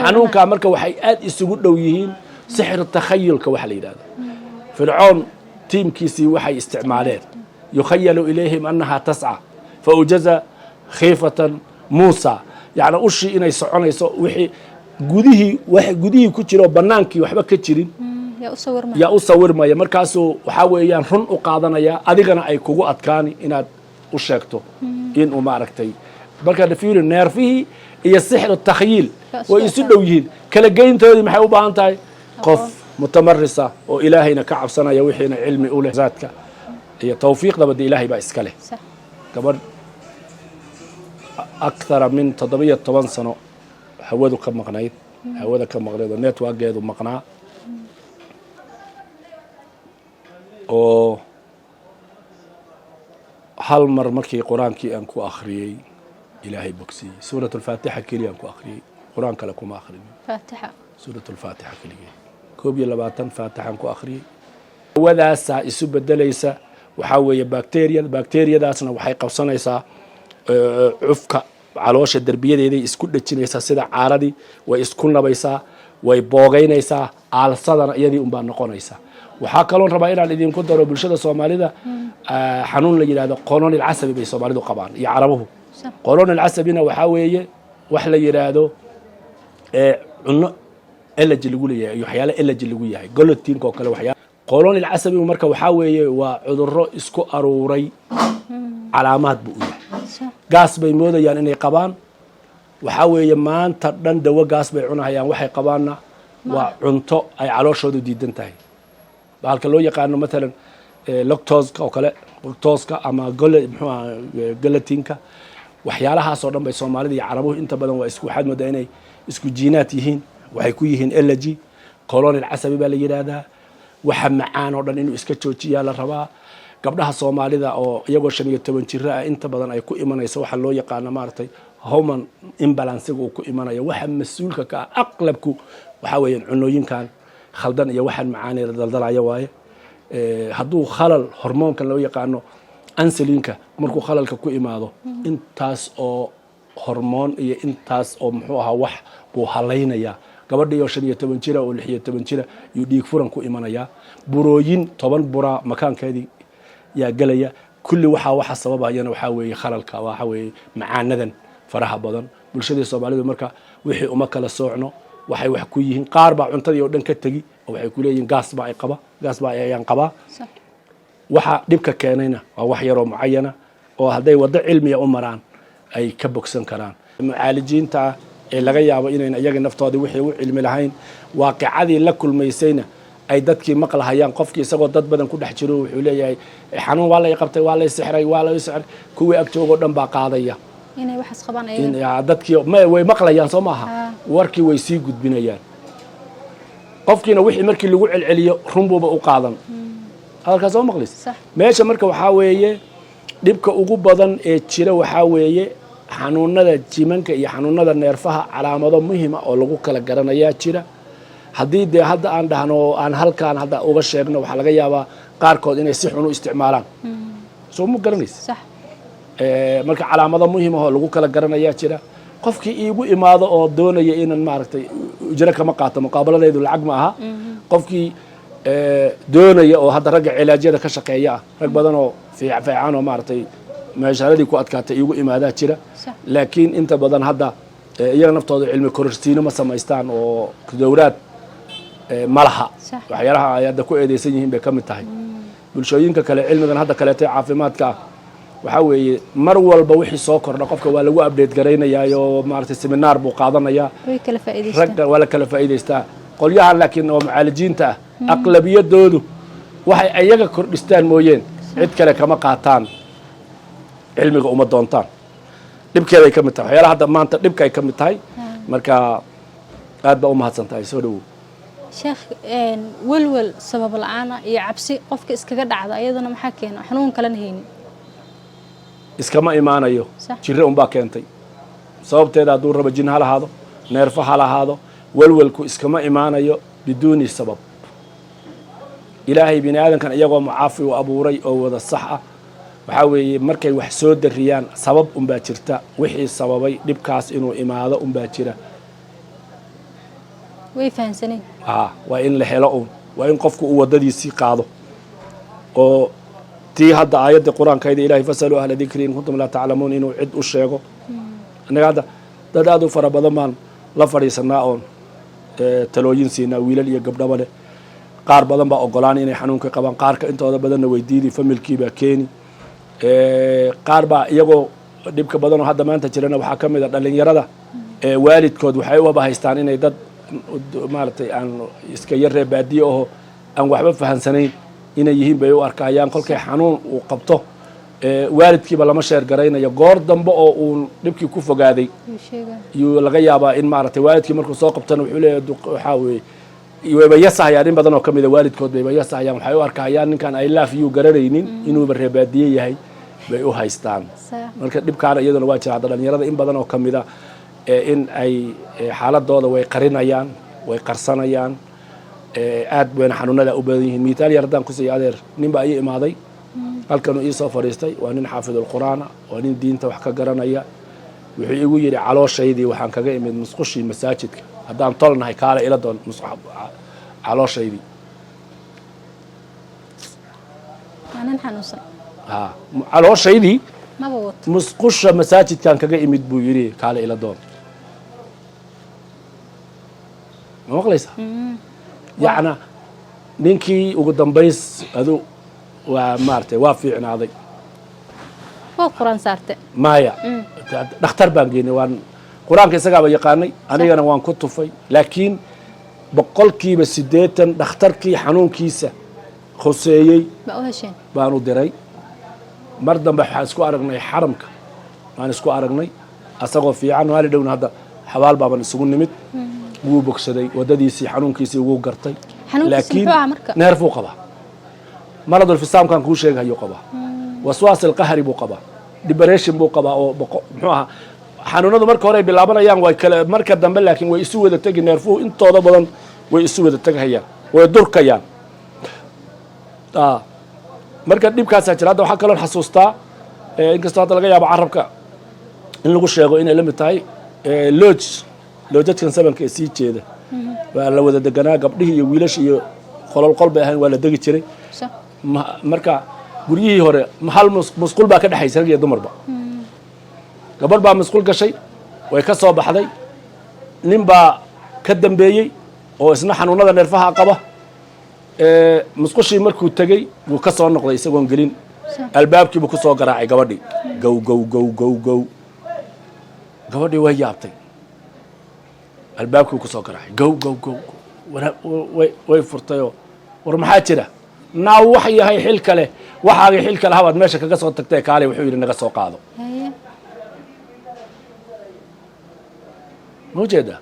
Xanuunkaa marka waxay aad isugu dhow yihiin sixir takhayulka waxa la yidhahdo. Fircoon tiimkiisii waxay isticmaaleen yukhayalu ilayhim annahaa tasca fa awjasa khiifatan Muusa, yacni ushii inay soconayso, wixii gudihii, wax gudihii ku jiro, bannaankii waxba ka jirin. Yaa u sawirmaya. Yaa u sawirmaya. Markaasuu waxaa weeyaan run u qaadanaya, adigana ay kugu adkaani inaad u sheegto inuu maaragtay. Marka fiiri, neerfihii iyo sixru takhyiil way isu dhow yihiin. Kala geyntoodii maxay u baahan tahay? Qof mutamarisa oo Ilaahayna ka cabsanaya, wixiina cilmi u leh, zaadka iyo tawfiiqdaba de Ilaahay baa iska leh. Gabadh akthara min 17 sano hawadu ka maqnayd, hawada ka maqnayd oo networkeedu maqnaa, oo hal mar markii Qur-aankii aan ku akhriyey Ilaahay bogsiiyey. Suurat Alfaatixa keliya aan ku akhriyey, Qur-aan kale kuma akhrinin. Faatixa. Suurat Alfaatixa keligeed, 21 faatixaan ku akhriyey. Hawadaasaa isu bedelaysa. Waxaa weeye bacteriyada, bacteriyadaasna waxay qabsanaysaa cufka caloosha, derbiyadeeday isku dhejinaysaa sida caaradii, way isku nabaysaa, way boogaynaysaa, aalsadana iyadii unbaa noqonaysa. Waxaa kaloon rabaa inaan idinku daro bulshada Soomaalida xanuun la yidhahdo qolon ilcasabi bay Soomaalidu qabaan iyo Carabuhu. Qolon ilcasabina waxaa weeye wax la yidhaahdo cunno allergy lagu leeyahay iyo waxyaale allergy lagu yahay, glutenka oo kale. Waxyaala qolon ilcasabigu marka waxaa weeye waa cudurro isku aruuray, calaamaad buu u yahay. Gaas bay moodayaan inay qabaan. Waxaa weeye maanta dhan dawo gaas bay cunahayaan, waxay qabaanna waa cunto ay calooshoodu diidan tahay. Bahalka loo yaqaano matalan lactoseka oo kale, lactoska ama gole, muxuu aha, glutenka, waxyaalahaas oo dhan bay Soomaalida iyo Carabuhu inta badan waa isku, waxaad moodaa inay isku jiinaad yihiin. Waxay ku yihiin allergy. Colon ilcasabi baa la yidhaahdaa. Waxa macaan oo dhan inuu iska joojiyaa la rabaa. Gabdhaha Soomaalida oo iyagoo 15 jiro ah inta badan ay ku imanayso waxa loo yaqaano maaragtay hormone imbalancega uu ku imanayo, waxa mas-uulka ka ah aqlabku waxaa weeyaan cunooyinkan khaldan iyo waxaan macaanee la daldalaya waaye. Hadduu khalal hormoonkan loo yaqaano insulinka markuu khalalka ku imaado, intaas oo hormoon iyo intaas oo muxuu ahaa wax buu halaynayaa. Gabadhii oo 15 jira oo 16 jira yuu dhiig furan ku imanayaa, burooyin 10 buraa makaankeedii yaa gelaya. Kulli waxaa waxa sababayana waxaa weeye khalalka, waxa weeye macaanadan faraha badan. Bulshadii Soomaalidu marka wixii uma kala soocno waxay wax ku yihiin. Qaar baa cuntadii oo dhan ka tegi oo waxay ku leeyihiin gaas baa ay qaba, gaas baa ayaan qabaa. Waxa dhibka keenayna waa wax yaroo mucayana oo hadday waddo cilmiya u maraan ay ka bogsan karaan. Mucaalijiinta ah ee laga yaabo inayna iyaga naftoodii wixii u cilmi lahayn, waaqicadii la kulmaysayna ay dadkii maqlahayaan. Qofkii isagoo dad badan ku dhex jiro wuxuu leeyahay xanuun waa lay qabtay, waa lay sixray, waa lay sixray. Kuwii ag joogoo dhan baa qaadaya inay waxaas qabaan in ayaga. Dadkii way maqlayaan, soo maaha? Warkii way sii gudbinayaan. Qofkiina wixii markii lagu celceliyo run buuba u qaadan. Hadalkaas soo maqlis? Sax. Meesha marka waxaa weeye dhibka ugu badan ee jira waxaa weeye xanuunada jimanka iyo xanuunada neerfaha. Calaamado muhima oo lagu kala garanayaa jira. Haddii dee hadda aan dhahno, aan halkaan hadda uga sheegno, waxaa laga yaabaa qaarkood inay si xun u isticmaalaan. Soo ma garanaysa? Sax. Marka calaamado muhiim ah oo lagu kala garanayaa jira. Qofkii iigu imaado oo doonaya inan maaragtay, ujro kama qaato, muqaabaladaydu lacag ma aha. Qofkii doonaya oo hadda ragga cilaajyada ka shaqeeya ah, rag badan oo fiican oo maaragtay meeshaaradii ku adkaatay iigu imaadaa jira. Laakiin inta badan hadda iyaga naftooda cilmi kororsiino ma samaystaan oo dowraad ma laha. Waxyaalaha ay hadda ku eedeysan yihiin bay ka mid tahay. Bulshooyinka kale cilmigan hadda kaleeto caafimaadka ah waxaa weeye mar walba wixii soo kordha qofka waa lagu update garaynayaa oo maaragtay seminaar buu qaadanayaa. Way kala faa'iidaystaan. Ragga waa la kala faa'iidaystaa. Qolyahan laakiin oo mucaalijiinta ah aqlabiyadoodu waxay ayaga kordhistaan mooyeen cid kale kama qaataan, cilmiga uma doontaan. Dhibkeeday ka mid tahay, waxyaalaha hadda maanta dhibka ay ka mid tahay. Marka aad baa u mahadsan tahay, soo dhawow. Sheekh, welwel sabab la-aana iyo cabsi qofka iskaga dhacda ayadana maxaa keena, xanuun kalena haynin? Iskama imaanayo. Jiro unbaa keentay sababteeda. Hadduu rabo jin ha lahaado, neerfo ha lahaado, welwelku iskama imaanayo biduuni sabab. Ilaahay bini aadamkan iyagoo mucaafi u abuuray oo wada sax ah, waxaa weeye markay wax soo dariyaan sabab unbaa jirta. Wixii sababay dhibkaas inuu imaado unbaa jira. Way fahansaneen. Waa in la helo uun, waa in qofku uu waddadiisii qaado oo tii hadda aayadda qur-aankayda ilahay fasaluu ahla dikri in kuntum laa taclamuun, inuu cid u sheego. Annaga hadda dad aad u fara badan baan la fadhiisanaa oon talooyin siinaa, wiilal iyo gabdhaba leh. Qaar badan baa ogolaan inay xanuunka qabaan, qaarka intooda badanna weydiidi, familkii baa keeni. Qaar baa iyagoo dhibka badan oo hadda maanta jirana waxaa ka mid a dhalinyarada waalidkood waxay u haystaan inay dad maaragtay aan iska yar reer baadiye aho aan waxba fahansanayn inay yihiin bay u arkayaan. Kolkay xanuun uu qabto, waalidkiiba lama share garaynayo. Goor dambe oo uun dhibkii ku fogaaday yuu sheegaa. Yuu laga yaabaa in maaragtay waalidkii markuu soo qabtana wuxuu leeyahay waxaa weeye wayba yasahayaan. In badan oo kamida waalidkood bayba yasahayaan, waxay u arkayaan ninkan I love you garanaynin inuuba reer baadiye yahay bay u haystaan. Marka dhibkaana iyaduna waa jira. Hadda dhalinyarada in badan oo kamida in ay xaaladooda way qarinayaan, way qarsanayaan, aad bayna xanuunada u badan yihiin. Mitaal yar haddaan kusiiyo, adeer, nin baa ii imaaday, halkanuu iisoo fadhiistay. Waa nin xaafidulqur'aana, waa nin diinta wax ka garanaya. Wuxuu igu yidhi, "Calooshaydii waxaan kaga imid musqushii masaajidka. Haddaan tolnahay, kaale ila doon calooshaydii." Waa nin xanuunsan. Ha, "Calooshaydii maba wato. musqusha masaajidkaan kaga imid," buu yidhi, "kaale ila doon." Ma maqlaysaa? Yacna ninkii ugu dambays adu waa maaragtay waa fiicnaaday. Waad qur-aan saarte? Maya, dhakhtar baan geynay. Waan qur-aanka isagaaba yaqaanay, anigana waan ku tufay, laakiin 80% dhakhtarkii xanuunkiisa khuseeyey baa u hesheen. Baanu diray. Mar dambe waxaan isku aragnay xaramka, waan isku aragnay asagoo fiican. Waali dhowna hadda xabaal baaban isugu nimid. Wuu bogsaday, waddadiisii xanuunkiisii wuu gartay. Xanuunkiisa muxuu ahaa marka? Neerfuu qabaa, maradulfisaamkan kuu sheegahayuu qabaa, waswaas alqahri buu qabaa, depression buu qabaa oo muxuu ahaa, xanuunadu marka hore ay bilaabanayaan way kale, marka dambe laakiin way isu wada tegi. Neerfuhu intooda badan way isu wada tegahayaan, way durkayaan. Marka dhibkaasaa jira. Hadda waxaa kaloon xasuustaa, inkastoo hadda laga yaabo carabka in lagu sheego inay la mid tahay, lodge, loojadkan sabanka ee sii jeeda waa la wada deganaa, gabdhihii iyo wiilasha iyo qolol qol bay ahayn, waa la degi jiray. Marka guryihii hore hal musqul baa ka dhexaysa rag iyo dumarba. Gabadh baa musqul gashay, way ka soo baxday, nin baa ka dambeeyey oo isna xanuunada neerfaha qaba. Musqushii markuu tegey wuu ka soo noqday isagoon gelin. Albaabkiibuu ku soo garaacay gabadhii, gow gow gow gow gow. Gabadhii way yaabtay. Albaabkiibuu ku soo garaacay, gow gow gow. Way furtayoo, "War maxaa jira?" "Naa wax yahay xil kale, waxaagii xil kale habaad meesha kaga soo tagtee, kaale," wuxuu yidhi, "naga soo qaado." Ma ujeedaa?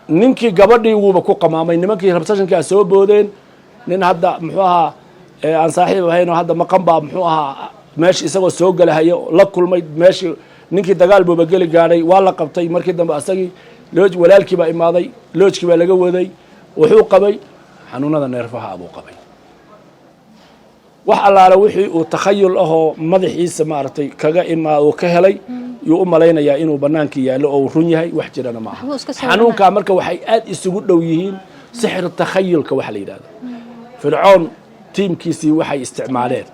Ninkii gabadhii wuuba ku qamaamay. Nimankii rabsashankaa soo boodeen. Nin hadda muxuu ahaa aan saaxiib ahayn oo hadda maqan baa muxuu ahaa meesha isagoo soo gelahayo la kulmay meeshii. Ninkii dagaal buuba geli gaadhay, waa la qabtay markii dambe. Asagii lodge walaalkii baa imaaday, lodgekii baa laga waday. Wuxuu qabay xanuunada neerfaha abuu qabay. Wax allaale wixii uu takhayul ahoo madaxiisa maaragtay kaga imaa uu ka helay yuu u malaynayaa inuu bannaankii yaallo oo uu run yahay. Wax jirana ma aha. Waxbuu iska sawiranaya. Xanuunkaa marka waxay aad isugu dhow yihiin sixir takhayulka waxa la yidhahdo. Fircoon tiimkiisii waxay isticmaaleen,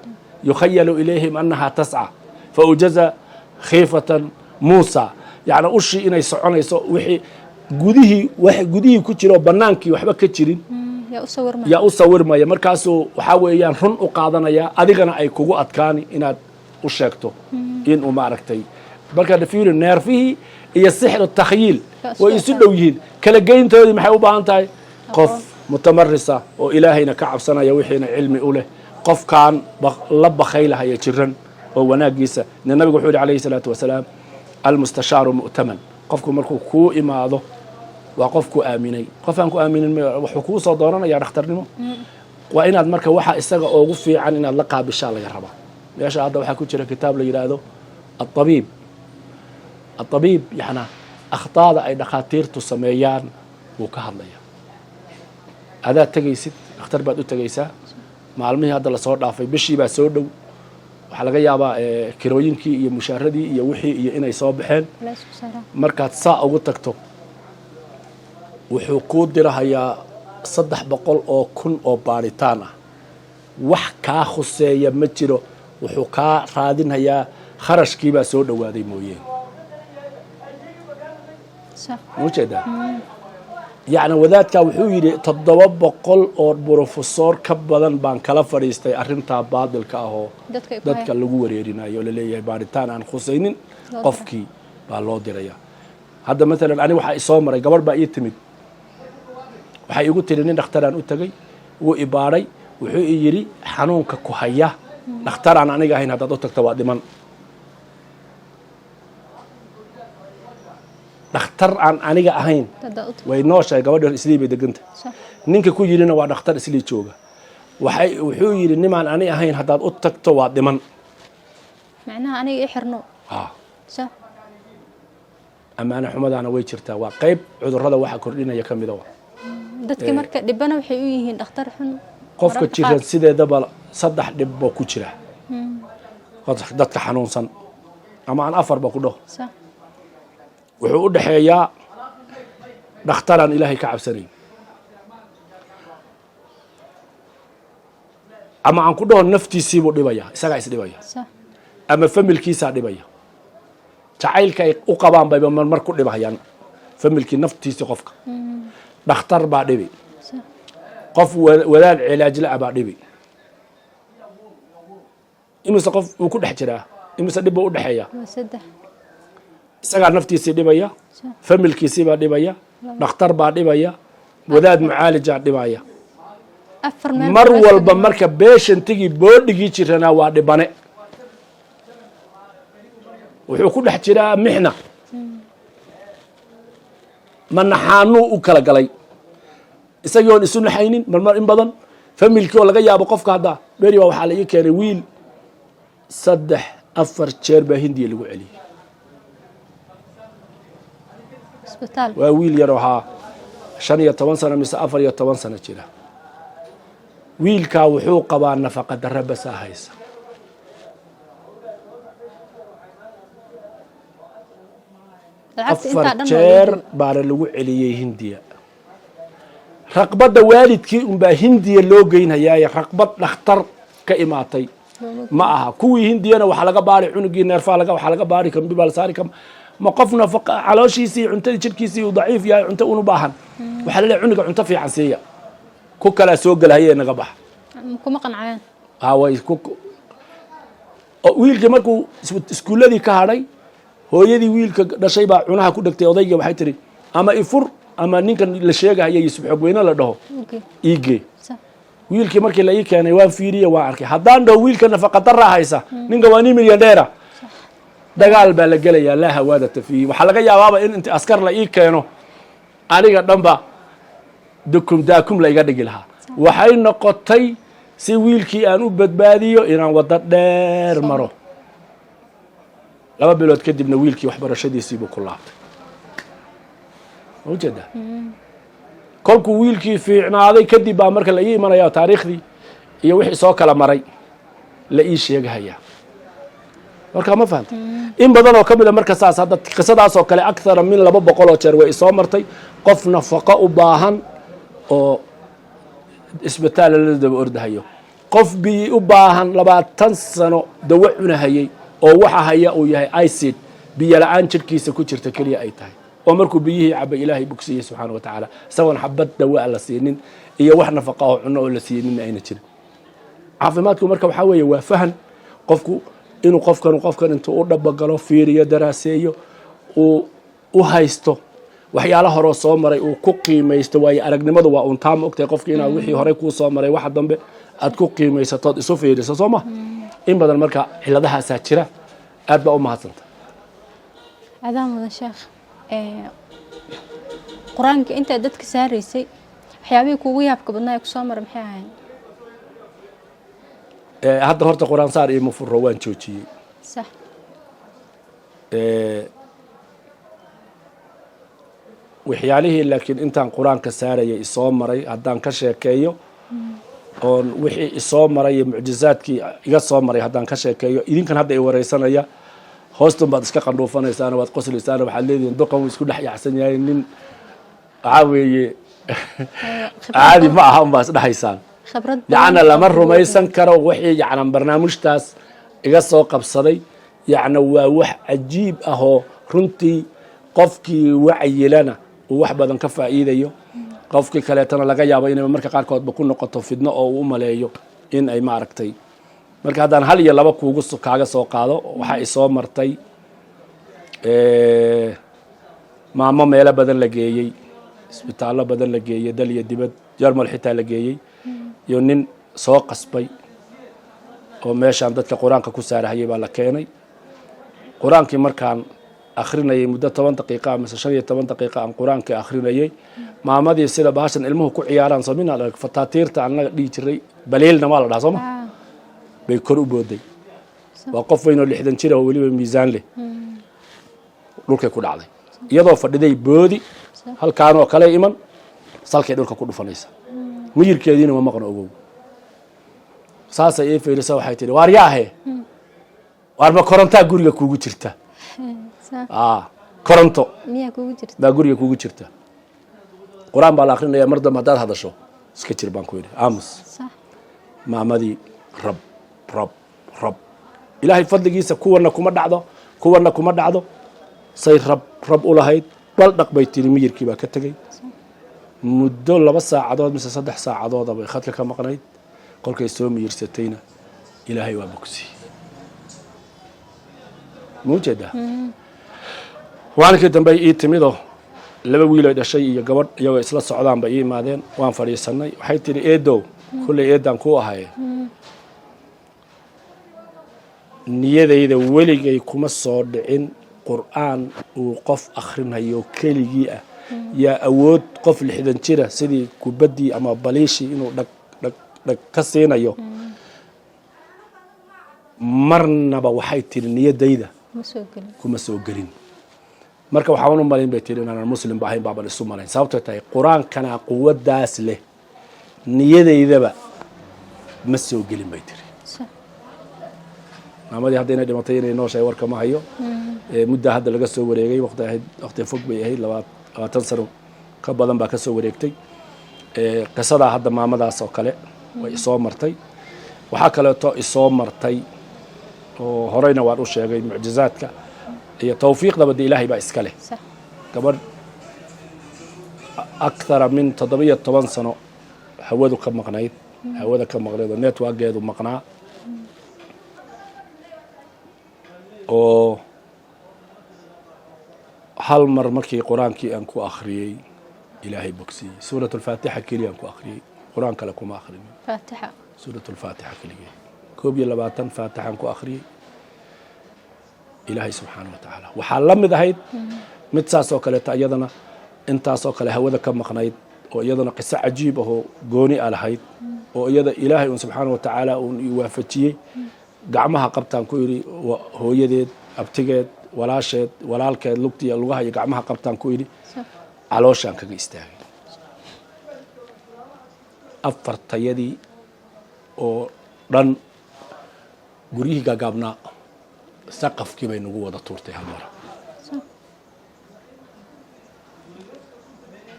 yukhayalu ilayhim annaha tasca fa awjasa khiifatan Muusa, yacni ushii inay soconayso, wixii gudihii, wax gudihii ku jiro, bannaankii waxba ka jirin. Yaa u sawirma. Yaa u sawirmaya. Markaasuu waxaa weeyaan run u qaadanaya, adigana ay kugu adkaani inaad u sheegto inuu maaragtay. Marka fiiri, neerfihii iyo sixru takhyiil way isu dhow yihiin. Kala geyntoodii maxay u baahan tahay? Qof mutamarisa oo ilaahayna ka cabsanaya, wixiina cilmi u leh, qofkaan la bakhaylahaya jiran oo wanaagiisa. Nabigu wuxuu yihi calayhi salaatu wasalaam, "Almustashaaru mu'taman." Qofku markuu kuu imaado waa qof ku aaminay. Qof aan ku aaminin wuxuu kuu soo doonanaya dhakhtarnimo? Waa inaad marka waxa isaga ugu fiican inaad la qaabishaa laga rabaa. Meesha hadda waxaa ku jira kitaab la yidhaahdo Aabiib Aabiib, yacnaa akhtaada ay dhakhaatiirtu sameeyaan wuu ka hadlaya. Adaad tegaysid, dhakhtar baad u tegaysaa. Maalmihii hadda lasoo dhaafay, bishii baa soo dhow, waxaa laga yaabaa kirooyinkii iyo mushaaradii iyo wixii iyo inay soo baxeen. Markaad saa ugu tagto Wuxuu kuu dirahayaa 300,000 oo baaritaan ah. Wax kaa khuseeya ma jiro. Wuxuu kaa raadinhayaa kharashkiibaa soo dhowaaday mooyeen. Maujeedaa? Yacni wadaadkaa wuxuu yidhi 700 oo brofesor ka badan baan kala fadhiistay arrintaa baadilka ah oo dadka ay ku dadka hayaan. Lagu wareerinayo oo laleeyahay baaritaan aan khusaynin Loo qofkii baa loo diraya. Hadda maalan ani waxaa isoo maray, gabadh baa ii timid, waxay igu tiri nin dhakhtaraan u tegey, wuu i baadhay, wuxuu i yidhi xanuunka ku haya dhakhtaraan aniga ahayn haddaad u tagto waa dhiman. Dhakhtar aan aniga ahayn Haddaad u tagto. Way nooshahay gabadha, Islii bay deganta. Ninka ku yidhina waa dhakhtar Islii jooga. Waxay wuxuu yidhi nimaan ani ahayn haddaad u tagto waa dhiman. Macnaha aniga ii xirno. Ammaane xumadaana way jirtaa, waa qayb cudurrada waxa kordhinaya ka mida wa. Dadka marka dhibana waxay u yihiin dhakhtar xun. Qofka Mararka jiran qaar. sideedaba saddex dhib boo ku jira dadka xanuunsan, ama aan afarba ku dhaho. Wuxuu u dhexeeyaa dhakhtaraan Ilaahay ka cabsanayn, ama aan ku dhaho naftiisiibuu dhibaya, isagaa isdhibaya, ama familkiisaa dhibaya, jacaylka ay u qabaan bayba marmar ku dhibahayaan familkii, naftiisii. Qofka dhakhtar baa dhibi, qof wadaad cilaajla baa dhibi. Imise qof uu ku dhex jiraa? Imise dhib buu u dhexeeya? Waa saddex. Isagaa naftiisii dhibaya, familkiisiibaa dhibaya, dhakhtar baa dhibaya, wadaad mucaalijaa dhibaya. Afar meel. Mar baa walba iska. Marka beeshantigii boodhigii jiranaa waa dhibane, wuxuu ku dhex jiraa mixna manaxaanuu u kala galay, isagii oon isu naxaynin marmar in badan, familkii oo laga yaabo qofka. Hadda beri baa waxaa la ii keenay wiil 3-4 jeer baa Hindiya lagu celiyey. Isbitaal. Waa wiil yar oo ahaa 15 sano mise 14 sano jira. Wiilkaa wuxuu qabaa nafaqa darro basaa haysa. Lacagta Afar intaa dhan waa jeer lagu baana lagu celiyey Hindiya. Raqbadda waalidkii unbaa Hindiya loo geynhayaaye, raqbad dhakhtar ka imaatay ma aha. Kuwii Hindiyana waxaa laga baari cunugii neerfaa laga, waxaa laga baari kambi baa la saari kam ma qof nafaqa calooshiisii, cuntadii jirkiisii uu daciif yahay, cunto unu baahan. Waxaa la leeyahay cunuga cunto fiican siiya, ku kalaa soo gelahayee naga baxa. Kuma qancayaan. Ha, way ku oo wiilkii markuu iskuulladii ka hadhay, hooyadii wiilka dhashay baa cunaha ku dhegtay odayga. Waxay tihi ama ifur ama ninkan la sheegahaya Yusuf Xogweyne la dhaho iigee. Wiilkii markii la ii keenay waan fiiriye, waan arkay. Haddaan dhaho wiilka nafaqa daraa haysa, ninka waa nin milyandheera, dagaal baa la gelayaa laa hawaadata fiihi. Waxaa laga yaabaaba in inti askar la ii keeno aniga dhanba dukum daakum la iga dhigi lahaa. Waxay noqotay si wiilkii aan u badbaadiyo inaan waddo dheer maro. 2 bilood kadibna wiilkii waxbarashadiisiibuu ku laabtay. Ma ujeedaa? Kolkuu wiilkii fiicnaaday kadib baa marka la ii imanaya, taariikhdii iyo wixii soo kala maray la ii sheegahaya. Marka ma fahamta? In badan oo ka mid a marka saas hadda qisadaas oo kale akthara min 200 oo jeer way isoo martay, qof nafaqo u baahan oo isbitaal lala daba ordahayo, qof biyi u baahan, 20 sano dawo cunahayey oo waxa haya uu yahay icid, biyo la-aan jirkiisa ku jirta keliya ay tahay, oo markuu biyihii cabay Ilaahay bogsiiyey subxaana wa tacaala, isagoon xabad dawa la siinin iyo wax nafaqa oo cunno oo la siinin ayna jirin. Caafimaadku marka waxaa weeye waa fahan qofku inuu qofkan intuu u dhabagalo, fiiriyo, daraaseeyo, uu u haysto waxyaala horoo soo maray, uu ku qiimaysto. Waayo aragnimadu waa untaa, ma ogtahay? Qofki inaad wixii horey kuu soo maray waxa dambe aad ku qiimaysatood isu fiiriso, soo ma? In badan marka ciladahaasaa jira. Aad baa u mahadsanta. Adaa mudan, sheekh. Qur-aanka intaad dadka saaraysay, waxyaabihii kuugu yaabka badnaa ee kusoo maray maxay ahayn? Hadda horta qur-aan saar iima furo, waan joojiyey. Waxyaalihii laakiin intaan qur-aanka saarayay isoo maray haddaan ka sheekeeyo, oon wixii isoo maray iyo mucjizaadkii iga soo maray haddaan ka sheekeeyo, idinkan hadda i wareysanaya hoostun baad iska qandhuufanaysaana, waad qoslaysaana, waxaad leedihiin duqan wuu isku dhex yaacsan yahay nin. Waxaa weeye, caadi ma aha unbaa isdhahaysaan. Khibrad. Yacna lama rumaysan karo wixii yacna barnaamijtaas iga soo qabsaday. Yacna waa wax cajiib ah oo runtii qofkii wacyilana uu wax badan ka faa'iidayo, qofkii kaleetana laga yaabo inay marka qaarkoodba ku noqoto fidno oo uu u maleeyo in ay maaragtay. Marka haddaan hal iyo laba kuugu kaaga soo qaado, waxaa isoo martay maamo meelo badan la geeyey, isbitaallo badan la geeyey, dal iyo dibad, Jarmal xitaa la geeyey, iyo nin soo qasbay oo meeshaan dadka qur-aanka ku saarahayay baa la keenay. Qur-aankii markaan akhrinayay muddo 10 daqiiqa mise 15 daqiiqa aan qur-aankii akhrinayay, maamadii sida bahashan ilmuhu ku ciyaaraan soo mina fataatiirta annaga dhihi jiray, baliilna waa la dhaha, sooma, bay kor u booday. Waa qof weyn oo 60 jir ah oo weliba miisaan leh. Dhulkay ku dhacday iyadoo fadhiday, boodi halkaanoo kale iman, salkay dhulka ku dhufanaysa. Miyirkeediina ma maqno, ogow. Saasay ii fiirisa, waxay tihi, "Waar yaahe, waar ma korontaa guriga kuugu jirta? Koronto miyaa kugu jirta?" Baa guriga kuugu jirta? Qur-aan baa la akrinaya, mar dambe haddaad hadasho iska jir," baan ku yidhi, "aamus." Maamadii rab rab rab, Ilaahay fadligiisa kuwana kuma dhacdo, kuwana kuma dhacdo. Say rab rab u lahayd, bal dhaq bay tiri, miyirkii baa ka tegey. Muddo 2 saacadood mise 3 saacadooda bay khadka ka maqnayd. Kolkay soo miyirsatayna Ilaahay waa bogsiyey. Ma ujeedaa? Maalinkii dambe ii timidoo laba wiil ay dhashay iyo gabadh iyagoo isla socdaan bay ii imaadeen. Waan fadhiisanay. Waxay tihi, "Eedow, kulley eedaan ku ahay, niyadayda weligay kuma soo dhicin qur'aan uu qof akhrinayo keligii ah yaa awood qof 60 jira sidii kubaddii ama baliishii inuu dhag dhag dhag ka siinayo marnaba." Waxay tihi, "Niyaddayda ma soo gelin." Kuma soo gelin. Marka waxaan u malayn, bay tihi, inaanan muslim ba ahayn baaban isu malayn, sababtay tahay qur-aankana quwaddaas leh niyadaydaba ma soo gelin, bay tiri. Maamadii hadda inay dhimatay inay nooshahay warka ma hayo. Muddaa hadda laga soo wareegay, waqti ahayd, waqti fog bay ahayd, 20 sano ka badan baa ka soo wareegtay. Qisadaa hadda maamadaas oo kale way isoo martay. Waxaa kaleeto isoo martay oo horeyna waan u sheegay, mucjizaadka iyo tawfiiqdaba dee Ilaahay baa iska leh. Gabadh akthara min 17 sano hawadu ka maqnayd, hawada ka maqnayd oo networkeedu maqnaa, oo hal mar markii qur-aankii aan ku akhriyey Ilaahay bogsiiyey. Suurat alfaatixa keliya aan ku akhriyey, qur-aan kale kuma akhrinin. Faatixa. Suurat alfaatixa keligee, 21 faatixaan ku akhriyey. Ilaahay subxaana wa tacaala. Waxaa la mid ahayd mid saas oo kaleeta, iyadana intaasoo kale hawada ka maqnayd, oo iyadana qiso cajiib ahoo gooni a lahayd, oo iyada Ilaahay uun subxaana wa tacaala uun i waafajiyey. "Gacmaha qabtaan," ku yidhi. Hooyadeed, abtigeed, walaasheed, walaalkeed, lugtiya lugaha iyo gacmaha qabtaan, ku yidhi. Calooshaan kaga istaagay afartayadii oo dhan. Guryihii gaagaabnaa saqafkii bay nagu wada tuurtay hal mar.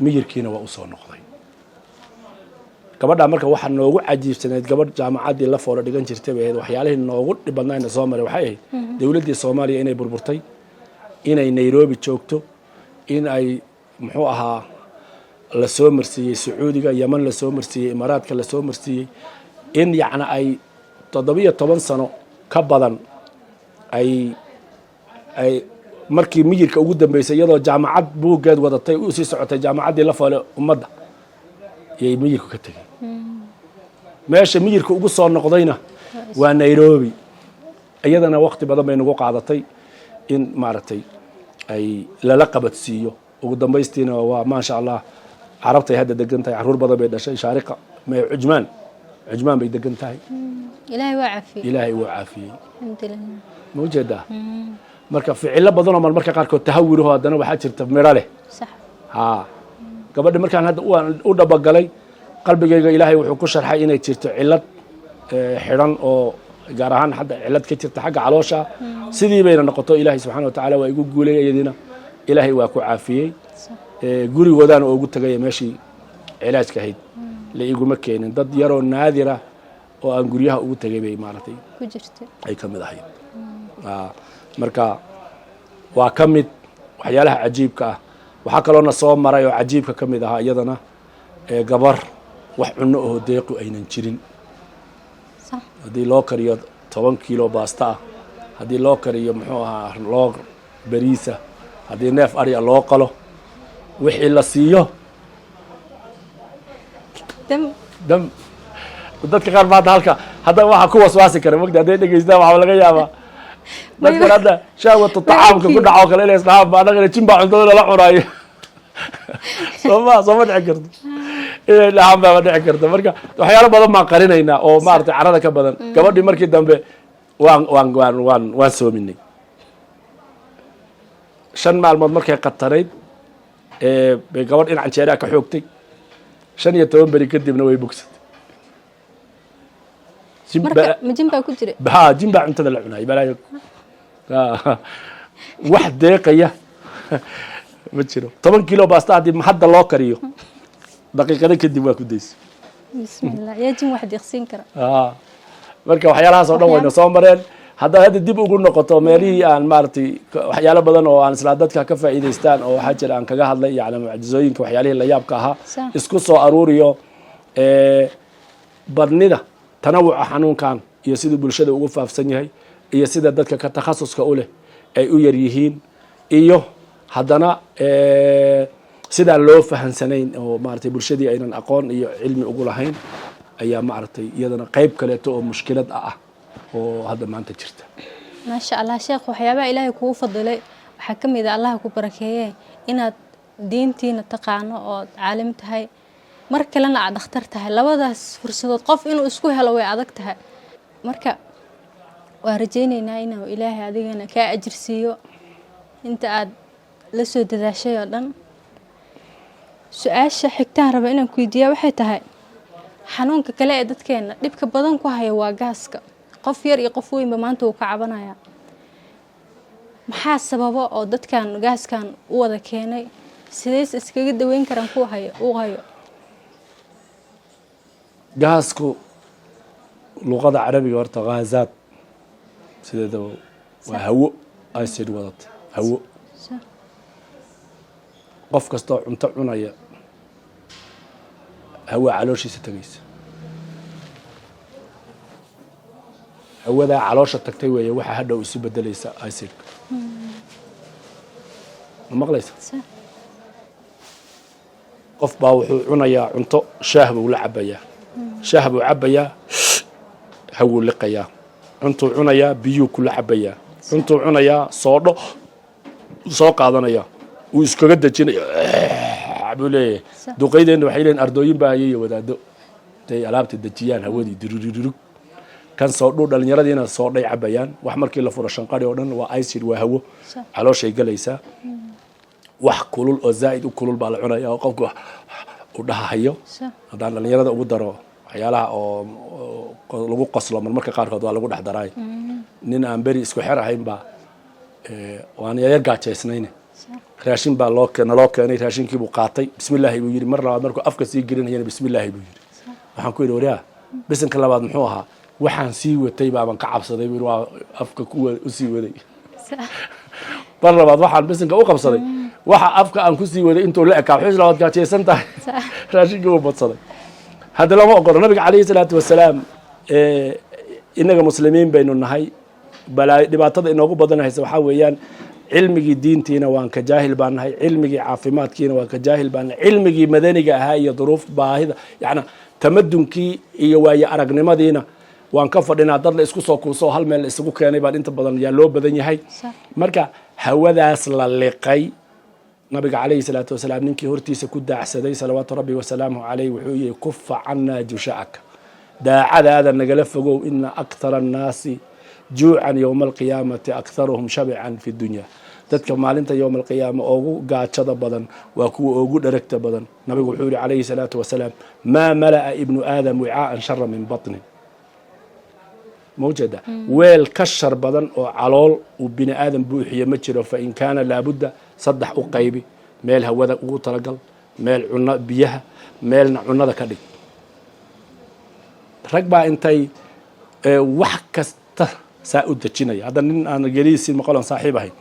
Miyirkiina waa usoo noqday gabadhaa. Marka waxaa noogu cajiibsanayd, gabadh jaamacaddii la foolo dhigan jirtay bay ahayd. Waxyaalihii noogu dhib badnaayna soo maray waxay ahayd dowladdii Soomaaliya inay burburtay, inay Nairobi joogto, in ay muxuu ahaa la soo marsiiyey Sacuudiga, Yeman la soo marsiiyey, Imaaraadka la soo marsiiyey, in yacna ay 17 sano ka badan ay markii miyirka ugu dambeysay, iyadoo jaamacad buuggeed wadatay usii socotay jaamacaddii la foole ummadda, yay miyirku ka tegey. Meesha miyirka ugu soo noqdayna waa Nairobi. Iyadana waqti badan bay nagu qaadatay in maaragtay ay lala qabadsiiyo. Ugu dambaystiina waa maasha Allah, Carabtay hadda degan tahay, carruur badan bay dhashay. Shaariqa may Cujmaan, Cujmaan bay degan tahay. Ilaahay waa caafiyey. Ilaahay wuu caafiyey. Alxamdulilah. Ma ujeedaa? Marka ficilo badan oo marmarka qaarkood tahawiraho haddana waxaa jirta midho leh. Haa, gabadhi markaan hadda u dhabagalay, qalbigayga Ilaahay wuxuu ku sharxay inay jirto cillad xidhan oo gaar ahaan hadda cillad ka jirta xagga caloosha. Sidii bayna noqoto. Ilaahay subxaana wa tacaala waa igu guulayay, iyadiina Ilaahay waa ku caafiyey. Gurigoodaan ugu tagay meeshii cilaajka ahayd la iguma keenin. Dad yaroo naadira oo aan guryaha ugu tagay bay maaragtay ku jirta ay ka mid ahayd. Marka waa ka mid waxyaalaha cajiibka ah. Waxaa kaloona soo maray oo cajiibka ka mid ahaa iyadana gabar wax cunno oo deequ aynan jirin. Haddii loo kariyo 10 kiilo baasta ah, haddii loo kariyo, muxuu ahaa, loo beriisa, haddii neef arya loo qalo, wixii la siiyo dam. Dam. Dadka qaar maanta halka hadda waxaa ku waswaasi kara mogta hadday dhegeystaan, waxaa laga yaabaa dadkan hadda shahwatu tacaamka ku dhaco kale inay isdhahaan ba annagana jin baa cuntada nala cunaayo. Sooma sooma dhici karto inay dhahaan baaba dhici karto. Marka waxyaalo badan baan qarinaynaa oo maaragtay carada ka badan. Gabadhii markii dambe waan soominay 5 maalmood. Markay qatanayd bay gabadh in canjeeraa ka xoogtay. 15 beri kadibna way bogsatay. Jin Marka ma jin baa ku jira? Ha, jin baa cuntada la cunayay. Balaayo wax deeqaya ma jiro. 10 kilo baasta haddii hadda loo kariyo, daqiiqado kadib waa ku daysa. Bismillah, yaa jin wax deeqsiin kara? Marka waxyaalahaas oo dhan wayna soo mareen. Haddaad hadda dib ugu noqoto meelihii aan maaragtay waxyaalo badan oo aan islaa dadka ka faa'iidaystaan oo waxaa jira aan kaga hadlay, yani mucjizooyinka, waxyaalihii la yaabka ahaa isku soo aruuriyo badnida tanawuca xanuunkan iyo siduu bulshada ugu faafsan yahay iyo sida dadka ka takhasuska u leh ay u yar yihiin iyo haddana sidaan loo fahansanayn oo maaragtay bulshadii aynan aqoon iyo cilmi ugu lahayn ayaa maaragtay iyadana qayb kaleeto oo mushkilad ah oo hadda maanta jirta. Maasha Allah, sheekh, waxyaabaha Ilaahay kugu fadilay waxaa ka mid ah, Allaha ku barakeeye, inaad diintiina taqaano ood caalim tahay, mar kalena aad dhakhtar tahay. Labadaas fursadood qof inuu isku helo way adag tahay. Marka waan rajayneynaa inuu Ilaahay adigana kaa ajir siiyo inta aad la soo dadaashay oo dhan. Su-aasha xigtaan raba inaan ku weydiiya waxay tahay, xanuunka kale ee dadkeena dhibka badan ku haya waa gaaska. Qof yar iyo qof weynba maanta wuu ka cabanayaa. Maxaa sababa oo dadkan gaaskan u wada keenay? Sideys iskaga daweyn karaan kuwa hayo uu hayo? Gaasku luqada Carabiga horta غازات sideedaba waa hawo acid wadata, hawo. Qof kastoo cunto cunaya hawaa calooshiisa tegaysa. Hawadaa caloosha tagtay weeye waxaa hadhow isu bedelaysa acidka. Ma maqlaysa? Qof baa wuxuu cunayaa cunto, shaah buu la cabayaa, shaah buu cabayaa, hawuu liqayaa. Cuntuu cunayaa, biyuu kula cabayaa. Cuntuu cunayaa, soodho soo qaadanaya, wuu iskaga dejinaya buu leeyahay. Duqaydeenna waxay leeyihin ardooyin baa hayay iyo wadaado intay alaabta dejiyaan hawadii dirirurug kan soodhuu. Dhalinyaradiina soodhay cabayaan. Wax markii la furo shanqari oo dhan waa acid, waa hawo calooshay galaysaa. Wax kulul oo zaa'id u kulul baa la cunaya oo qofku u dhahahayo. Haddaan dhalinyarada ugu daro waxyaalaha oo lagu qoslo, marmarka qaarkood waa lagu dhex daraay. Nin aan beri isku xer ahayn baa waan yayar gaajaysnayne, raashin baa loo naloo keenay. Raashinkii buu qaatay, bismillaahi buu yidhi. Mar labaad markuu afka sii gelinayana bismillaahi buu yidhi. Waxaan ku yidhi, waryaa, bisinka labaad muxuu ahaa? Waxaan sii watay baaban ka cabsaday buu yidhi, waa afka kuwa usii waday. Mar labaad waxaan bisinka u qabsaday waxa afka aan kusii waday intuu la ekaa. Wuxuu labaad gaajaysan tahay, raashinkii uu badsaday. Hadda lama ogolo. Nabiga calayhi salaatu wasalaam, innaga muslimiin baynu nahay. Balaa dhibaatada inoogu badan haysa waxaa weeyaan cilmigii diintiina waan ka jaahil baan nahay, cilmigii caafimaadkiina waan ka jaahil baan nahay, cilmigii madaniga ahaa iyo duruuf baahida, yacna tamadunkii iyo waaye aragnimadiina waan ka fadhinaa. Dad la isku soo kuuso oo hal meel la isugu keenay baan inta badan yaa loo badan yahay. Marka hawadaas la liqay, nabiga calayhi salaatu wasalaam ninkii hortiisa ku daacsaday, salawaatu rabbi wasalaamuhu calayh, wuxuu yihi, كف عنا جشأك, daacadaada nagala fogow. إن أكثر الناس جوعا يوم القيامة أكثرهم شبعا في الدنيا. Dadka maalinta yowma alqiyaama ugu gaajada badan waa kuwa ugu dheragta badan. Nabigu wuxuu yihi calayhi salaatu wasalaam, ما ملأ ابن آدم وعاء شرا من بطن. Ma ujeeda? Weel ka shar badan oo calool uu bini aadam buuxiye ma jiro. فإن كان لابد, saddex u qaybi. Meel hawada ugu talagal, meel cuno biyaha, meelna cunada ka dhig. Rag baa intay wax kasta saa u dejinaya. Hadda nin aan gelihiisii maqalon saaxiib ahayn,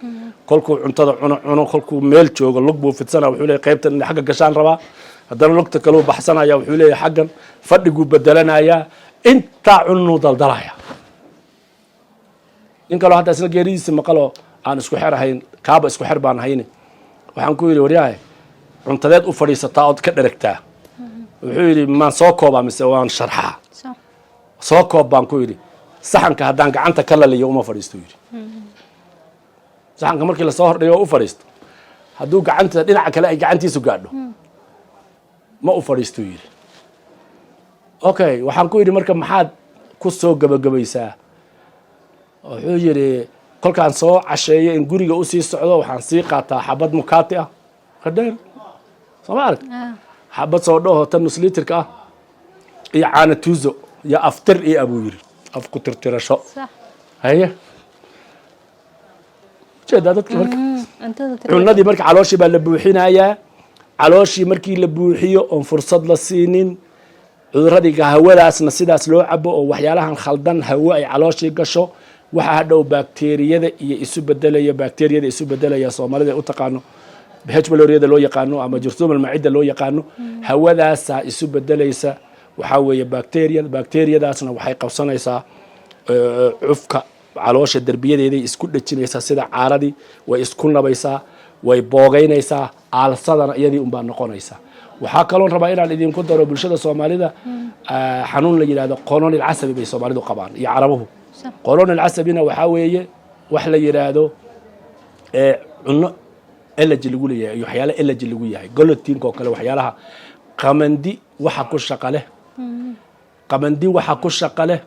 kolkuu cuntada cuno cuno, kolkuu meel joogo lug buu fidsana. Wuxuu leeyahy, qaybtan inay xagga gashaan rabaa. Haddana lugta kaleu baxsanaya. Wuxuu leeyahay, xaggan fadhiguu bedelanayaa, intaa cunuu daldalaya. Nin kaloo hadda isna geeridiisi maqaloo aan isku xer ahayn, kaaba isku xer baan ahayne, waxaan ku yidhi, "Waryahay, cuntadeed u fadhiisataa ood ka dheragtaa?" Wuxuu yidhi, "Maan soo koobaa mise waan sharxaa?" "Soo koob," baan ku yidhi. "Saxanka haddaan gacanta ka laliyo uma fadhiisto," yidhi. Saxanka markii lasoo hordhigo u fadhiisto, hadduu gacanta dhinaca kale ay gacantiisu gaadho, ma u fadhiisto, yidhi. Okay, waxaan ku yidhi, "Marka maxaad ku soo gebagabaysaa?" Wuxuu yidhi, "Kolkaan soo casheeyo in guriga usii socdo, waxaan sii qaataa xabad mukaati ah ka dheer, soo ma arag, xabad soo dhaho tan nus litirka ah iyo caana tuuzo iyo aftir iyo," abuu yidhi, "af ku tirtirasho." Haye, ujeedaa dadka marka cunadii marka calooshii baa la buuxinayaa. Calooshii markii la buuxiyo oon fursad la siinin cuduradii, hawadaasna sidaas loo cabo oo waxyaalahan khaldan hawo ay calooshii gasho, waxaa hadhow bakteriyada iyo isu bedelaya, bakteriyada isu bedelaya Soomaalida u taqaano H pylori-yada loo yaqaano ama jursuumal macida loo yaqaano. Hawadaasaa isu bedelaysa, waxaa weeye bacteria. Bacteriyadaasna waxay qabsanaysaa cufka caloosha, derbiyadeeday isku dhejinaysaa sida caaradii, way isku nabaysaa, way boogaynaysaa, aalsadana iyadii unbaa noqonaysa. Waxaa kaloon rabaa inaan idinku daro, bulshada Soomaalida xanuun la yidhahdo qolon ilcasabi bay Soomaalidu qabaan iyo Carabuhu. Qolon ilcasabina waxaa weeye wax la yidhaahdo cunno allergy lagu leeyahay iyo waxyaala allergy lagu yahay, gluten-ka oo kale, waxyaalaha qamandi waxa ku shaqa leh, qamandi waxa ku shaqa leh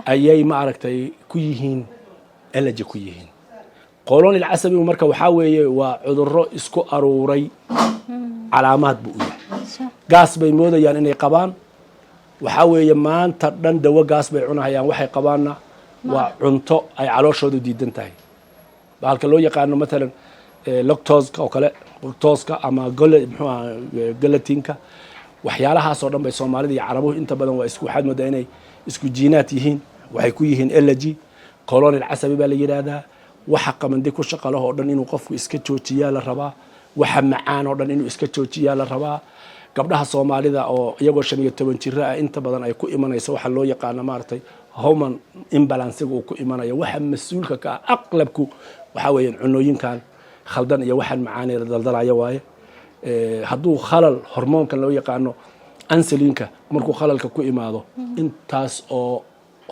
ayay, ma aragtay, ku yihiin allergy ku yihiin. Qolon ilcasabigu marka waxaa weeye waa cudurro isku aruuray, calaamaad buu u yahay. Gaas bay moodayaan inay qabaan. Waxaa weeye maanta dhan dawo gaas bay cunahayaan. Waxay qabaanna waa cunto ay calooshoodu diidan tahay, bahalka loo yaqaano matalan lactose-ka oo kale, lactose-ka ama gole, muxuu aha, gluten-ka. Waxyaalahaas oo dhan bay Soomaalida iyo Carabuhu inta badan waa isku, waxaad moodaa inay isku jiinaad yihiin, waxay ku yihiin allergy. Colon ilcasabi baa la yidhaahdaa. Waxa qamandi ku shaqa leh oo dhan inuu qofku iska joojiyaa la rabaa. Waxa macaan oo dhan inuu iska joojiyaa la rabaa. Gabdhaha Soomaalida oo iyagoo 15 jiro ah inta badan ay ku imanayso waxa loo yaqaano, maaragtay, hormone imbalance-iga uu ku imanayo, waxa mas-uulka ka ah aqlabku waxaa weeyaan cunooyinkan khaldan iyo waxaan macaanee la daldalaya waaye. Hadduu khalal hormoonkan loo yaqaano insulin-ka markuu khalalka ku imaado, intaas oo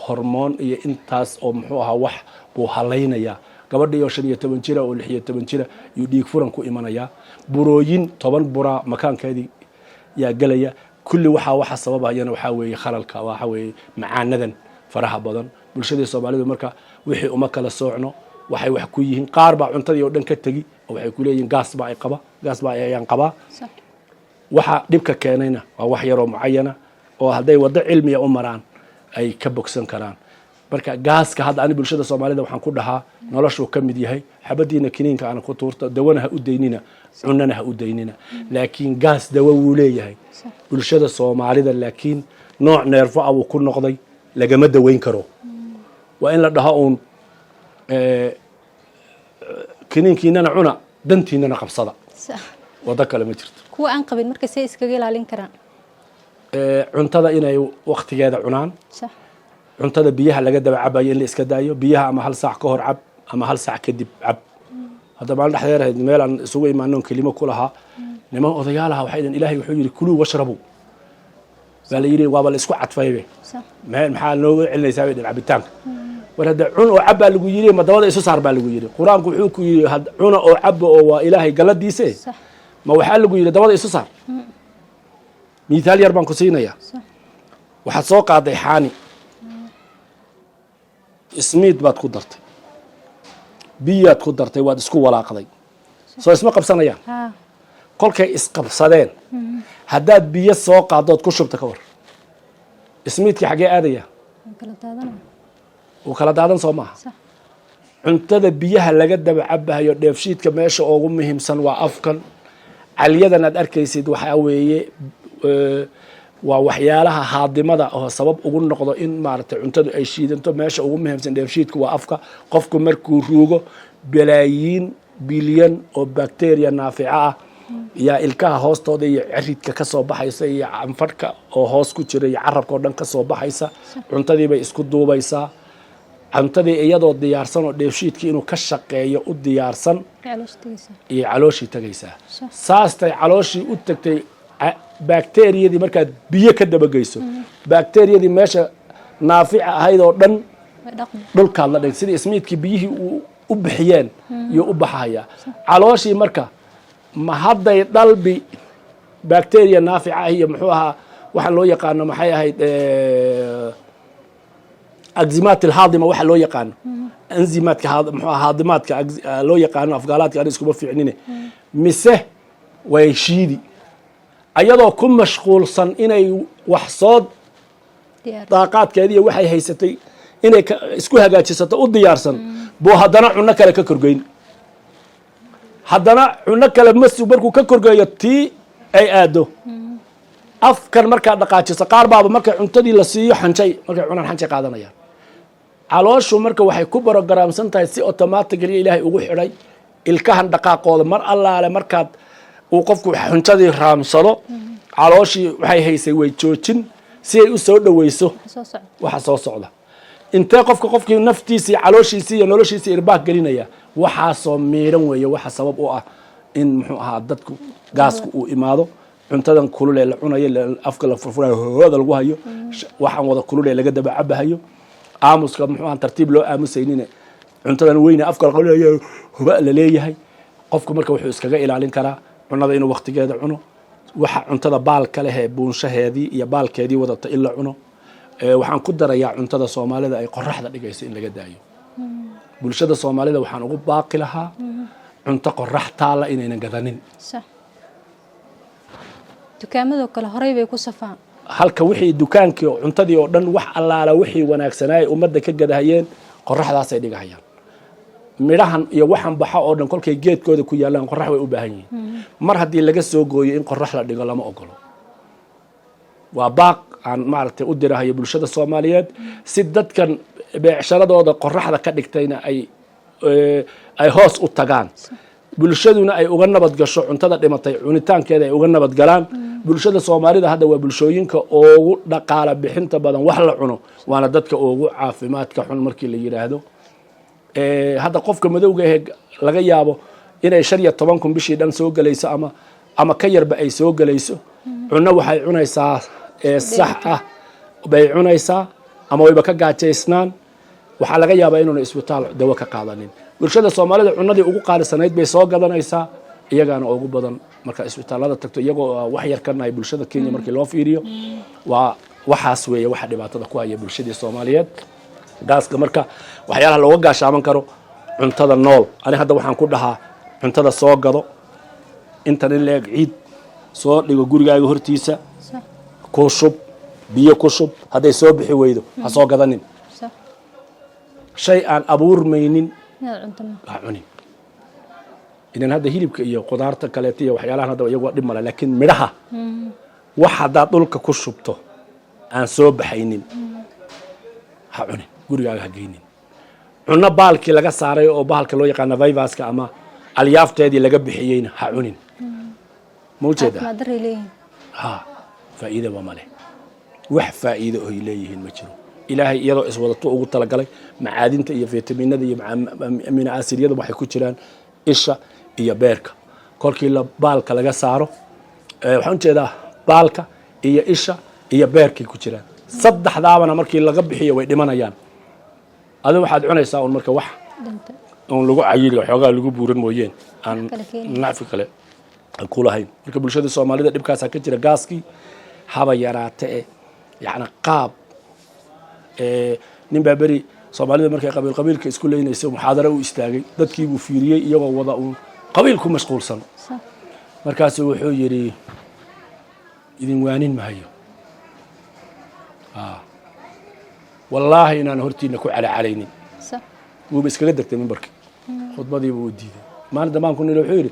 hormoon iyo intaas oo muxuu ahaa wax buu halaynayaa. Gabadhii oo 15 jira oo 16 jira yuu dhiig furan ku imanayaa, burooyin 10 buraa makaankeedii yaa gelaya. Kulli waxaa waxa sababayana waxaa weeye khalalka, waxa weeye macaanadan faraha badan. Bulshadii Soomaalidu marka wixii uma kala soocno. Waxay wax ku yihiin, qaar baa cuntadii oo dhan ka tegi oo waxay ku leeyihiin gaas baa ay qaba, gaas baa ayaan qabaa. Waxa dhibka keenayna waa wax yaroo mucayana oo hadday waddo cilmiya u maraan ay ka bogsan karaan. Marka gaaska hadda ani bulshada Soomaalida waxaan ku dhahaa, noloshuu ka mid yahay. Xabadiina kiniinka ana ku tuurta, dawana ha u daynina, cunana ha u daynina, laakiin gaas dawo wuu leeyahay. Bulshada Soomaalida laakiin nooc neerfo ah buu ku noqday, lagama daweyn karo. Waa in la dhaho uun kiniinkiinana cuna, dantiinana qabsada. Waddo kale ma jirto. Kuwa aan qabin marka say iskaga ilaalin karaan? Cuntada inay waktigeeda cunaan. Cuntada biyaha laga daba cabayo in la iska daayo. Biyaha ama hal saac ka hor cab ama hal saac kadib cab. Hadda maalin dhexdeer ahayd meel aan isugu imaanoon kelimo ku lahaa niman odayaalaha, waxay dhaheen, "Ilaahay wuxuu yidhi kuluu washrabuu baa la yidhi, waaba la isku cadfaybe, maxaa nooga celinaysaa?" bay dhaheen cabitaanka. War hadda cun oo cab baa lagu yidhi, ma dabada isu saar baa lagu yidhi? Qur-aanku wuxuu ku yidhi cuna oo caba oo waa Ilaahay galladiise. Ma waxaa lagu yidhi dabada isu saar? Mithaal yar baan ku siinayaa. Waxaad soo qaaday xaani, ismiid baad ku dartay, biyaad ku dartay, waad isku walaaqday. Soo isma qabsanayaan? Kolkay isqabsadeen, haddaad biyo soo qaaddood ku shubta, ka war, ismiidkii xaggee aadaya? Wuu kala daadanaya. Wuu kala daadan, soo maaha? Cuntada biyaha laga daba cabahayo, dheefshiidka meesha ugu muhiimsan waa afkan. Calyadan aad arkaysid waxaa weeye waa waxyaalaha haadimada oo sabab ugu noqdo in maaragtay cuntadu ay shiidanto. Meesha ugu muhiimsan dheefshiidka waa afka. Qofku markuu ruugo, balaayiin bilyan oo bacteria naafica ah yaa ilkaha hoostooda iyo ciridka ka soo baxaysa iyo canfadhka oo hoos ku jira iyo carabka oo dhan ka soo baxaysa. Cuntadii bay isku duubaysaa. Cuntadii iyadoo diyaarsan oo dheefshiidkii inuu ka shaqeeyo u diyaarsan iyo calooshii tagaysaa. Saastay calooshii u tagtay, bacteriyadii markaad biyo ka dabageyso, bacteriyadii meesha naafica ahayd oo dhan dhulkaad la dhigtay, sidii ismiidkii biyihii uu u bixiyeen iyo u baxayaa calooshii. Marka ma hadday dhalbi bacteria naafica ah iyo muxuu ahaa waxaa loo yaqaano, maxay ahayd, enzymaat alhaadima waxa loo yaqaano, enzymaadka muxuu ahaa, haadimaadka loo yaqaano, afgaalaadka ani iskuma fiicnine, mise way shiidi ayadoo ku mashquulsan inay wax soo daaqaadkeediiyo waxay haysatay inay isku hagaajisato u diyaarsan buu haddana cunno kale ka korgeyn. Haddana cunno kale mas markuu ka korgeeyo, tii ay aado afkan markaad dhaqaajiso. Qaar baaba markay cuntadii la siiyo xanjay, markay cunaan xanjay qaadanayaan. Calooshu marka waxay ku barogaraamsan tahay si automatically Ilaahay ugu xidhay ilkahan dhaqaaqooda. Mar allaale markaad uu qofku xunjadii raamsado, calooshii waxay haysay way joojin si ay u soo dhoweyso waxa soo socda. Intee qofka qofkii naftiisii, calooshiisii iyo noloshiisii irbaaq gelinaya? Waxaasoo miidhan weeye waxa sabab u ah in muxuu ahaa dadku gaasku uu imaado. Cuntadan kulul ee la cunayo, afka la furfurayo, hooda lagu hayo, waxaan wada kulul ee laga daba cabahayo, aamuska muxuu ahaa tartiib loo aamusaynin, cuntadan weyne afka la qolinayo, huba la leeyahay. Qofku marka wuxuu iskaga ilaalin karaa cunada inuu waqtigeeda cuno, waxa cuntada baalka leh ee buunshaheedii iyo baalkeedii wadata in la cuno. Waxaan ku darayaa cuntada Soomaalida ay qoraxda dhigayso in laga daayo. Bulshada Soomaalida waxaan ugu baaqi lahaa cunto qorax taalla inaynan gadanin. Sax, dukaamadoo kale horey bay ku safaan. Halka wixii dukaankii oo cuntadii oo dhan, wax allaala wixii wanaagsanaa ay ummadda ka gadahayeen qoraxdaasay dhigahayaan. Midhahan iyo waxan baxa oo dhan kolkay geedkooda ku yaallaan qorax way u baahan yihiin. Mar haddii laga soo gooyo, in qorax la dhigo lama ogolo. Waa baaq aan maaragtay u dirahayo bulshada Soomaaliyeed, si dadkan beecsharadooda qoraxda ka dhigtayna ay hoos u tagaan, bulshaduna ay uga nabad gasho cuntada dhimatay cunitaankeeda, ay uga nabad galaan. Bulshada Soomaalida hadda waa bulshooyinka ugu dhaqaala bixinta badan wax la cuno, waana dadka ugu caafimaadka xun markii la yidhaahdo. Hadda qofka madowga ahe laga yaabo inay 15,000 bishii dhan soo gelayso ama ka yarba ay soo gelayso, cunno waxay cunaysaa sax ah bay cunaysaa ama wayba ka gaajaysnaan. Waxaa laga yaabaa inuuna isbitaal dawo ka qaadanin. Bulshada Soomaalida cunadii ugu qaalisanayd bay soo gadanaysaa, iyagaana ugu badan marka isbitaalada tagto, iyagoo wax yar ka nahay bulshada Kenya markii loo fiiriyo. Waa waxaas weeye waxa dhibaatada ku haya bulshadii Soomaaliyeed, gaaska. Marka waxyaalaha looga gaashaaman karo cuntada nool, ani hadda waxaan ku dhahaa cuntada soo gado intan in leeg, ciid soo dhigo gurigaaga hortiisa, ku shub biyo, ku shub. Hadday soo bixi weydo, ha soo gadanin. Shay aan abuurmaynin ha cunin. Idan hadda hilibka iyo qudaarta kaleeto iyo waxyaalahan hadda iyagu waa dhib male, laakiin midhaha wax haddaad dhulka ku shubto aan soo baxaynin ha cunin, gurigaaga ha geynin. Cunno baalkii laga saaray oo bahalka loo yaqaano vivaska ama alyaafteedii laga bixiyeyna ha cunin. Ma ujeedaa? Caafimaad daray leeyihiin. Ha, faa'iidaba ma leh. Wax faa'iido oy leeyihiin ma jiro. Ilaahay iyadoo iswadato ugu talagalay macaadinta iyo fitaminada iyo amino acidyada waxay ku jiraan isha iyo beerka. Kolkii la baalka laga saaro, waxaan ujeedaa baalka iyo isha iyo beerkay ku jiraan, saddexdaabana markii laga bixiyo way dhimanayaan. Adigu waxaad cunaysaa un marka wax dhinta un lagu cayili, xoogaa lagu buuran mooyeen, aan kale keenin. Nacfi kale aan ku lahayn. Marka bulshada Soomaalida dhibkaasaa ka jira. Gaaskii haba yaraate e, yacni qaab nin baa beri Soomaalida markay qabiil qabiilka isku leynaysa muxaadaro u istaagay. Dadkiibuu fiiriyey iyagoo wada uun qabiil ku mashquulsan. Markaasuu wuxuu yidhi, "Idin waanin mahayo, wallaahi inaan hortiina ku calacalaynin." Wuuba iskaga degtay mimbarkii, khudbadiiba uu diiday. Maalin dambaan ku nili, wuxuu yidhi,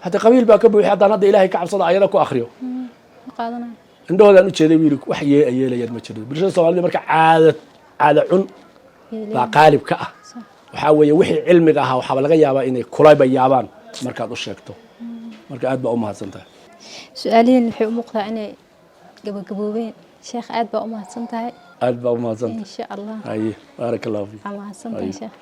hadda qabiil baa ka buuxi, haddaan hadda Ilaahay ka cabsada ayada ku akriyo Ma qaadanayo. Indhahoodaan u jeeday, buu yidhi, wax yeelayaan ma jiro. Bulshada Soomaalida marka caada cun baa qaalib ka ah. Waxaa weeye wixii cilmiga ahaa waxaaba laga yaabaa inay kulayba yaabaan markaad u sheegto. Marka aad baa u mahadsan tahay. Su-aalihiin waxay u muuqdaa inay gabagaboobeen. Sheekh, aad baa u mahadsan tahay. Aad baa u mahadsan tahay. Insha Allah. Haye, baaraka Allahu fiik. Waa mahadsan tahay, sheekh.